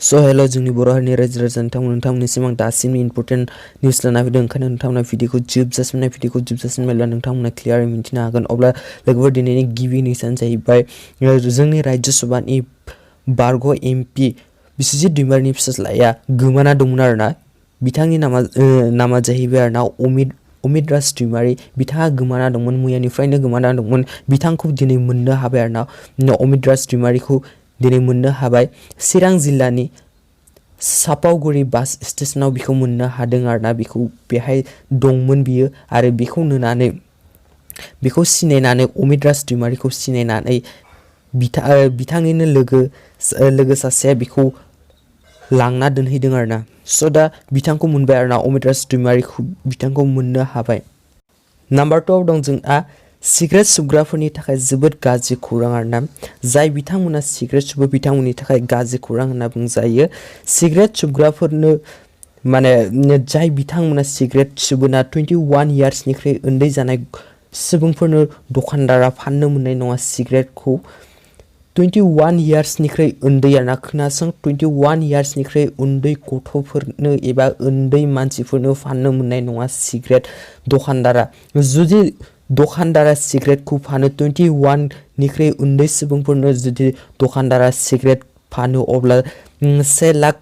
So hello जोंनि बर' हारिनि रायजो राजा नोंथांमोननिसिम आं दासिमनि इम्पोर्टेन्ट निउस लाना फैदों ओंखायनो नोंथांमोना भिडिअखौ जोबजासिम नायब्ला नोंथांमोना क्लियारै मिन्थिनो हागोन। अब्ला लोगोफोर दिनैनि गिबि निउसानो जाहैबाय जोंनि राज्य सभानि बारग' एमपि बिस्वजित दैमारिनि फिसाज्लाया गोमाना दंमोन आरोना। बिथांनि नामा जाहैबाय आरोना अमित राज दैमारि। बिथाङा गोमाना दंमोन, मैयानिफ्रायनो गोमाना दंमोन। बिथांखौ दिनै मोननो हाबाय आरोना। अमित राज दैमारिखौ दिनै मोननो हाबाय। चिरां जिल्लानि सापागुरि बास स्टेशनाव बिखौ मोननो हादों आरोना। बिखौ बेहाय दंमोन बियो आरो बिखौ सिनायनानै अमित राज दैमारिखौ सिनायनानै बिथांनिनो लोगो सासेया बिखौ लांना दोनहैदों आरोना। स' दा बिथांखौ मोनबाय आरोना, अमित राज दैमारिखौ बिथांखौ मोननो हाबाय। नाम्बार 2 आव दं जोंहा सिगारेट सोबग्राफोरनि थाखाय जोबोद गाज्रि खौरां आरोना। जाय बिथांमोना सिगारेट सोबो बिथांमोननि थाखाय गाज्रि खौरां होनना बुंजायो। सिगारेट सोबग्राफोरनो माने जाय बिथांमोना सिगारेट सोबोना 21 इयार्सनिख्रुइ उन्दै जानाय सुबुंफोरनो दखानदारा फाननो मोननाय नङा सिगारेटखौ। 21 इयार्सनिख्रुइ उन्दै आरोना, खोनासं, 21 इयार्सनिख्रुइ उन्दै गथ'फोरनो एबा उन्दै मानसिफोरनो फाननो मोननाय नङा सिगारेट दखानदारा। जुदि दखानदारा सिगारेटखौ फानो 21 निख्रुइ उन्दै सुबुंफोरनो जुदि दखानदारा सिगारेट फानो अब्ला 1 लाख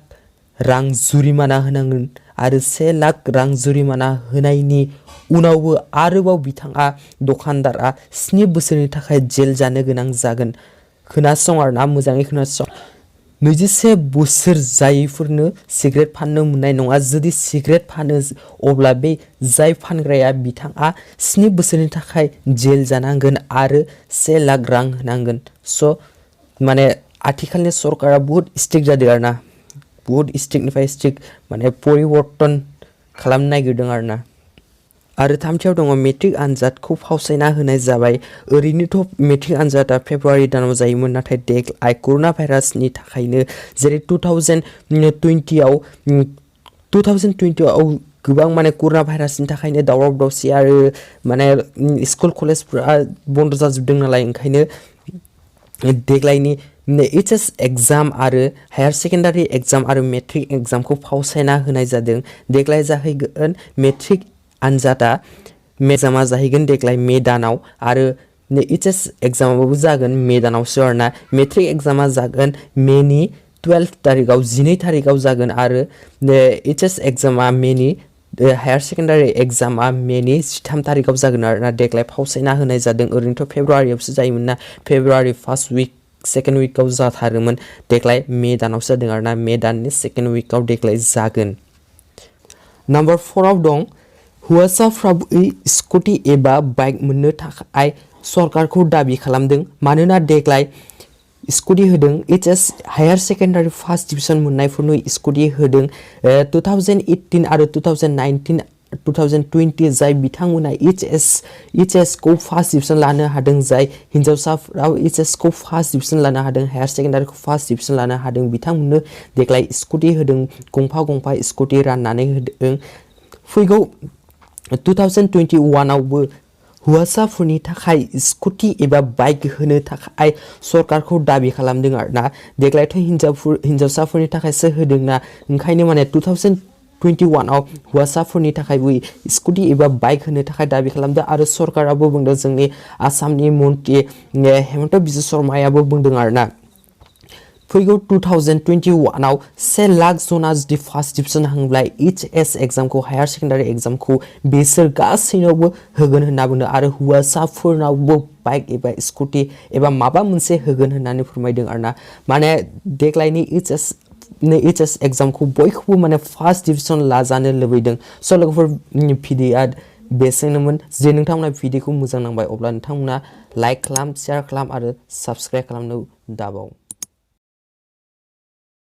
रां जुरिमाना होनांगोन आरो 1 लाख रां जुरिमाना होनायनि उनावबो आरोबाव बिथाङा दखानदारा 7 बोसोरनि थाखाय जेल जानो गोनां जागोन। खोनासं आरोना, मोजाङै खोनासं। 21 बोसोर जायैफोरनो सिगारेट फाननो मोननाय नङा। जुदि सिगारेट फानो अब्ला बे जाय फानग्राया बिथाङा 7 बोसोरनि थाखाय जेल जानांगोन आरो 1 लाख रां होनांगोन। स' माने आथिखालनि सरकारा बहुत स्ट्रिक्ट जादों आरोना। बहुत स्ट्रिक्टनिफ्राय स्ट्रिक्ट माने परिवर्तन खालामनो नागिरदों आरोना। आरो 3थियाव दङ मेट्रिक आनजादखौ फावसायना होनाय जाबाय। ओरैनोथ' मेट्रिक आनजादा फेब्रुवारि दानाव जायोमोन, नाथाय देग्लाय कर'ना भाइरासनि थाखायनो जेरै 2020आव गोबां माने कर'ना भाइरासनि थाखायनो दावराव दावसि आरो माने स्कुल कलेजफोरा बन्द जाजोबदों नालाय, ओंखायनो देग्लायनि HS एग्जाम आरो हायार सेकेन्डारि एग्जाम आरो मेट्रिक एग्जामखौ फावसायना होनाय जादों। देग्लाय जाहैगोन मेट्रिक आनजादा जाहैगोन देग्लाय मे दानाव आरो HS एग्जामाबो जागोन मे दानावसो आरोना। मेट्रिक एग्जामा जागोन मेनि 12 तारिखाव 12 तारिखाव जागोन आरो HS एग्जामा मेनि हायार सेकेन्डारि एग्जामा मेनि 13 तारिखाव जागोन आरोना। देग्लाय फावसायना होनाय जादों। ओरैनोथ' फेब्रुवारियावसो जायोमोन ना, फेब्रुवारि फार्स्ट विक सेकेन्ड विकआव जाथारोमोन। देग्लाय मे दानावसो जादों आरोना, मे दाननि सेकेन्ड विकआव देग्लाय जागोन। नाम्बार 4 आव दं हौवासाफ्राबो स्कुटि एबा बाइक मोननो थाखाय सरकारखौ दाबि खालामदों। मानोना देग्लाय स्कुटि होदों। HS higher secondary first division मोननायफोरनो स्कुटि होदों। 2018 आरो 2020 जाय बिथांमोना HS खौ फार्स्ट डिभिजन लानो हादों, जाय हिन्जावसाफोराव HS खौ फार्स्ट डिभिजन लानो हादों, हायार सेकेन्डारिखौ फार्स्ट डिभिजन लानो हादों, बिथांमोननो देग्लाय स्कुटि होदों। गंफा स्कुटि राननानै होदों। फैगौ 2021आवबो हौवासाफोरनि थाखाय स्कुटि एबा बाइक होनो थाखाय सरकारखौ दाबि खालामदों आरोना। देग्लायथ' हिन्जावसाफोरनि थाखायसो होदोंना, ओंखायनो माने 2021आव हौवासाफोरनि थाखायबो स्कुटि एबा बाइक होनो थाखाय दाबि खालामदों आरो सरकाराबो बुंदों। जोंनि आसामनि मन्त्रि हेमन्त बिश्व शर्मायाबो बुंदों आरोना। फैगौ 2021आव 1 लाख जना जुदि फार्स्ट डिभिजन होनब्ला HS एग्जामखौ हायार सेकेन्डारि एग्जामखौ बिसोर गासैनावबो होगोन होनना बुंदों आरो हौवासाफोरनावबो बाइक एबा स्कुटि एबा माबा मोनसे होगोन होननानै फोरमायदों आरोना। माने देग्लायनि HS एग्जामखौ बयखौबो माने फार्स्ट डिभिजन लाजानो लुबैदों। स' लोगोफोर भिडिअ'आ बेसेनोमोन। जुदि नोंथांमोना भिडिअ'खौ मोजां नांबाय अब्ला नोंथांमोना लाइक खालाम, शेयार खालाम आरो साबस्क्राइब खालामनो दाबाव।